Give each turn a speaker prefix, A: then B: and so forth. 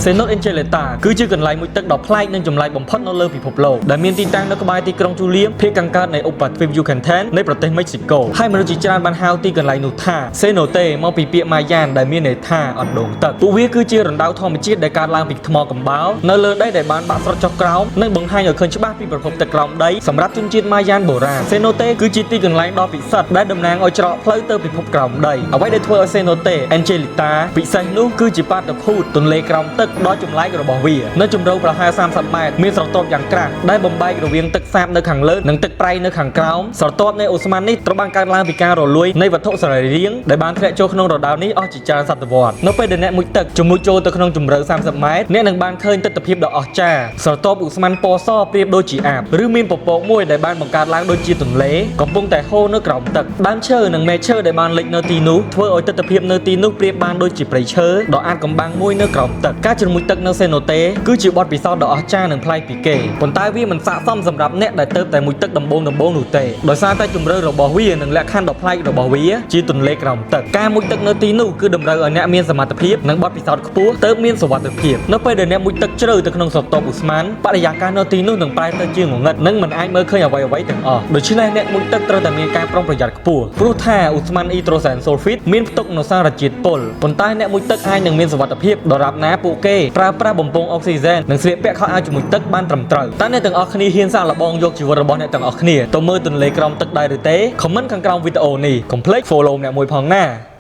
A: Cenote Angelita គឺជាកន្លែងមុជទឹកដ៏ប្លែកនិងចម្លែកបំផុតនៅលើពិភពលោកដែលមានទីតាំងនៅក្បែរទីក្រុងជូលៀមភាគខាងកើតនៃឧបទ្វីប Yucatan នៃប្រទេសមិចស៊ីកូហើយមនុស្សជាច្រើនបានហៅទីកន្លែងនោះថា Cenote មកពីពាក្យ Mayan ដែលមានន័យថាអណ្ដូងទឹកពួកវាគឺជារណ្ដៅធម្មជាតិដែលកើតឡើងពីថ្មកំបោរនៅលើដីដែលបានបាក់ស្រុតចុះក្រោមនិងបង្ហាញឲ្យឃើញច្បាស់ពីប្រភពទឹកក្រោមដីសម្រាប់ជនជាតិ Mayan បុរាណ Cenote គឺជាទីកន្លែងដ៏ពិសិដ្ឋដែលតំណាងឲ្យច្រកផ្លូវទៅពិភពក្រោមដីអ្វីដែលធ្វើឲ្យ Cenote Angelita ពិសេសនោះគឺជាបាតុភូតទន្លេក្រោមទឹកដ៏ចម្លែករបស់វានៅជម្រៅប្រហែល30ម៉ែត្រមានស្រទាប់យ៉ាងក្រាស់ដែលបំបែករវាងទឹកសាបនៅខាងលើនិងទឹកប្រៃនៅខាងក្រោមស្រទាប់នៃឧស្ម័ននេះត្រូវបានកើតឡើងពីការរលួយនៃវត្ថុសរីរាង្គដែលបានធ្លាក់ចូលក្នុងរដូវនេះអស់ជាច្រើនសតវត្សនៅពេលដែលអ្នកមុជទឹកជំនួយចូលទៅក្នុងជម្រៅ30ម៉ែត្រអ្នកនឹងបានឃើញទិដ្ឋភាពដ៏អស្ចារ្យស្រទាប់ឧស្ម័នពណ៌សប្រៀបដូចជាអាបឬមានពពកមួយដែលបានបង្កើតឡើងដូចជាទន្លេកំពុងតែហូរនៅក្រោមទឹកដើមឈើនិងមែកឈើដែលបានលិចនៅទីនោះធ្វើឲ្យទិដ្ឋភាពនៅទីនោះប្រៀបបានដូចជាព្រៃឈើដ៏អាថ៌កំបាំងមួយនៅក្រោមទឹកការជ្រមុជទឹកនៅសេណូតេគឺជាបទពិសោធន៍ដ៏អស្ចារ្យនិងប្លែកពីគេប៉ុន្តែវាមិនស័ក្តិសមសម្រាប់អ្នកដែលទើបតែមុជទឹកដំបូងៗនោះទេដោយសារតែជម្រៅរបស់វានិងលក្ខខណ្ឌដ៏ប្លែករបស់វាជាទន្លេក្រោមទឹកការមុជទឹកនៅទីនោះគឺតម្រូវឲ្យអ្នកមានសមត្ថភាពនិងបទពិសោធន៍ខ្ពស់ទើបមានសុវត្ថិភាពនៅពេលដែលអ្នកមុជទឹកជ្រៅទៅក្នុងស្រទាប់ឧស្ម័នបរិយាកាសនៅទីនោះនឹងប្រែទៅជាងងឹតនិងមិនអាចមើលឃើញអ្វីៗទាំងអស់ដូច្នេះអ្នកមុជទឹកត្រូវតែមានការប្រុងប្រយ័ត្នខ្ពស់ព្រោះថាឧស្ម័នអ៊ីដ្រូសែនស៊ុលហ្វីតមានផ្ទុកនូវសារជាតិពុលប៉ុន្តែអ្នកមុជទឹកអាចនឹងមានសុវត្ថិភាពដរាបណាពួកគេប្រើប្រាស់បំពង់អុកស៊ីហ្សែននិងស្លៀកពាក់ខោអាវជាមួយទឹកបានត្រឹមត្រូវតើអ្នកទាំងអស់គ្នាហ៊ានសាកល្បងយកជីវិតរបស់អ្នកទាំងអស់គ្នាទៅមើលទន្លេក្រោមទឹកដែរឬទេ comment ខាងក្រោមវីដេអូនេះកុំភ្លេច follow អ្នកមួយផងណា។